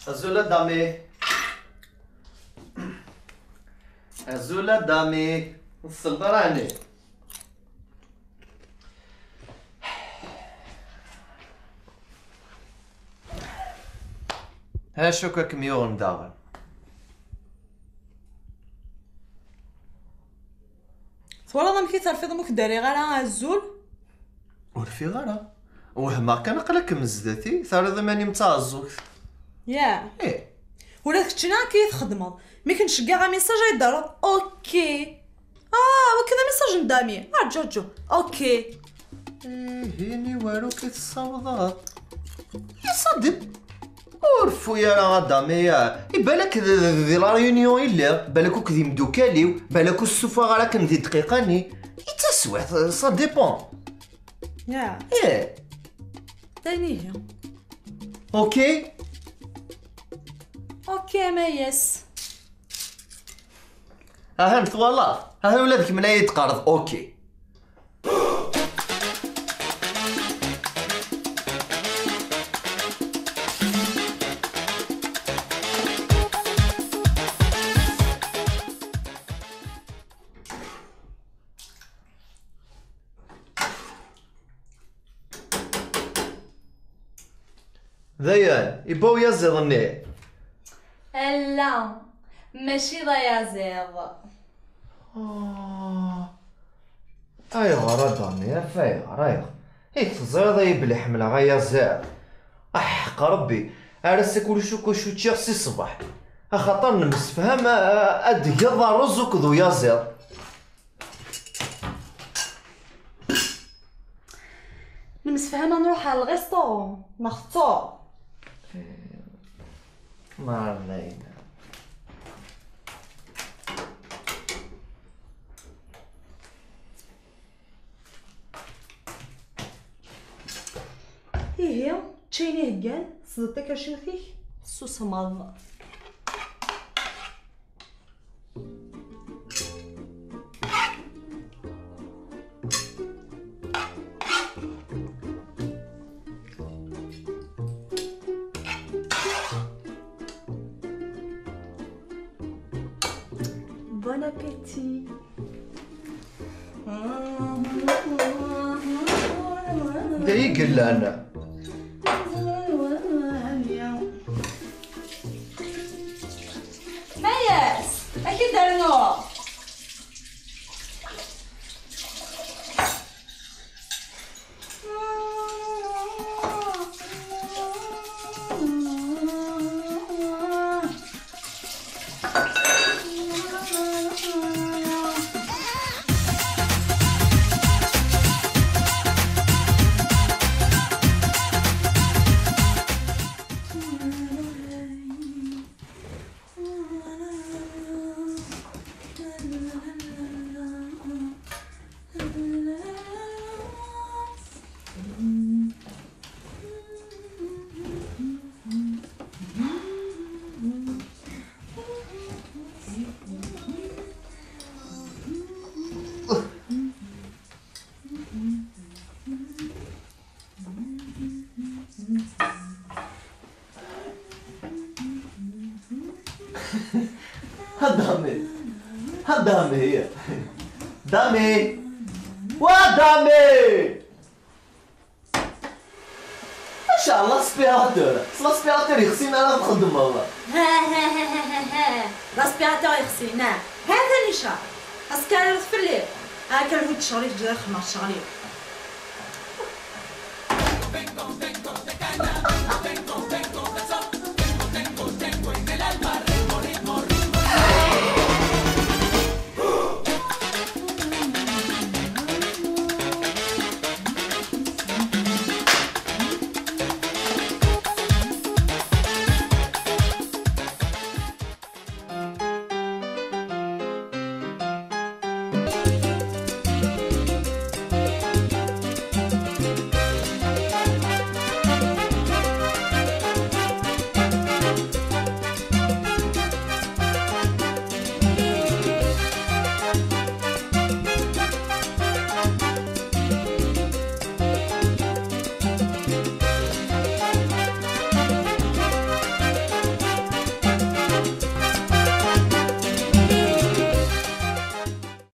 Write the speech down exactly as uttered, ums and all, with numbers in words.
Azul a Dami. Azul a Dami. Ur tselleḍ ara ɛni? Acu akka kem-yuɣen daɣen? Twalaḍ amek i terfiḍ imi ur k-d-rriɣ ara azul? Ur rfiɣ ara. Wehmeɣ kan aql-akem zdat-i, terriḍ iman-im d taɛeẓẓugt. Ya. Ih. Ula d keččini akka i txedmeḍ. Mi k-nceggeɛ amisaj ay d-terreḍ, ok. Ah, wagi d amisaj n Dami. Rǧu, rǧu. Ok. Ihi, aniwer akka i tessawḍeḍ? Iṣadeb. Ur reffu ara a Dami. I balak d, d, di la réunion i lliɣ, balak akked imeddukal-iw, balak ur ssufɣeɣ ara akken di dqiqa-nni. I d taswiɛt, ça dépend. Ya. Ih. D ayen ihi. Ok. Ok, ma yes. Ahan twalaḍ? Ahan ula d kemm la yi-d-teqqareḍ ok. Dayen, yewwa uyaziḍ-nni? Ala, mačči d ayaziḍ. Ah. Ayɣer a Dani, af ayɣer, ayɣer? I teẓriḍ ay belli ḥemmleɣ ayaziḍ? Aḥeqq Rebbi, ar ass-a kullec akk acu ččiɣ si ṣṣbeḥ. Axaṭer nemsefham a, a, ad d-tgeḍ ṛṛuz akked uyaziḍ. Nemsefham ad nruḥ ɣer lɣisṭuṛu, neɣ teṭṭuṛ? Mernayen. Ihi, ččayen iheggan, tesleḍ takerciwt-ik, tessusmeḍ. Bon appétit. D ayi yellan. Mayes, ad k-id-rnuɣ. Ha Dami! Ha Dami! Dami! Wa Dami! Acu, l'aspirateur? S l'aspirateur yexsin ara txeddmeḍ? L'aspirateur yexsin, ah. Ha-t-an ica. Askar fell-i. Akka lhu-d ccɣel-ik, ǧǧiɣ xedmeɣ ccɣel-iw.